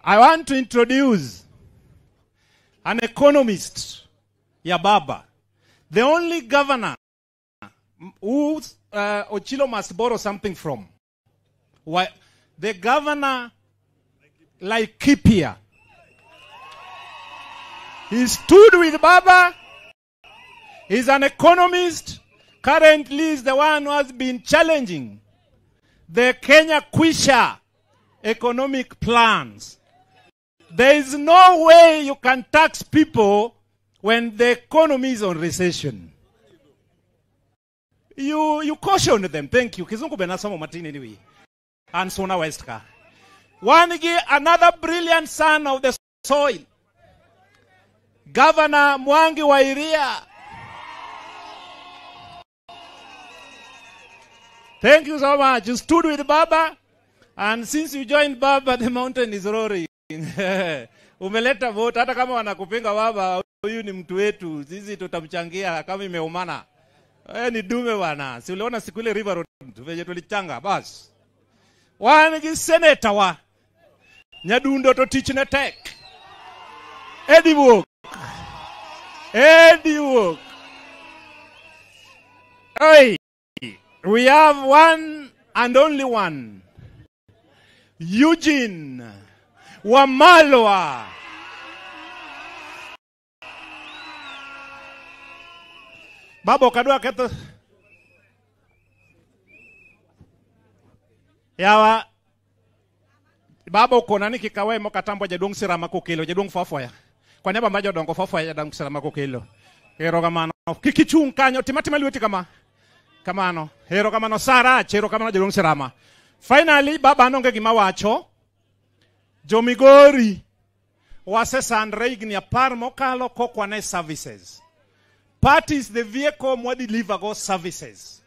I want to introduce an economist, ya baba. The only governor who Ochilo must borrow something from. Why, the governor Laikipia. He stood with Baba. He's an economist. Currently is the one who has been challenging the Kenya Kwisha economic plans. There is no way you can tax people when the economy is on recession. You caution them. Thank you. Kizungu benasomo matini anyway. And Suna West ka. Wanigi, another brilliant son of the soil. Governor Mwangi wa Iria. Thank you so much. You stood with Baba, and since you joined Baba, the mountain is roaring. Umeleta vote, hata kama wanakupinga Baba, huyu ni mtu wetu, sisi tutamchangia kama imeumana. Ni dume bwana. Si uliona siku ile River Road venye tulichanga bas. Wanigi senator wa Nyadundo to teach na tech. Eddie Wook. Eddie Wook. Hey, we have one and only one. Eugene Wamalwa. Baba okadwa ketho yawa baba okona ni kik awe mok atambo jaduong' Sirama kokelo jaduong' Fwafwaya. Kwa niaba mar jodongo Fwafwaya jaduong' Sirama kokelo. Erokamano. Kik ichung' kanyo, tim atima lweti kama. Kamano. Erokamano Sara, erokamano jaduong' Sirama. Finally baba an onge gima wacho. Jomigori wasesandre higni 10 mokalo kok wane services. Party is the vehicle mwa deliver go services.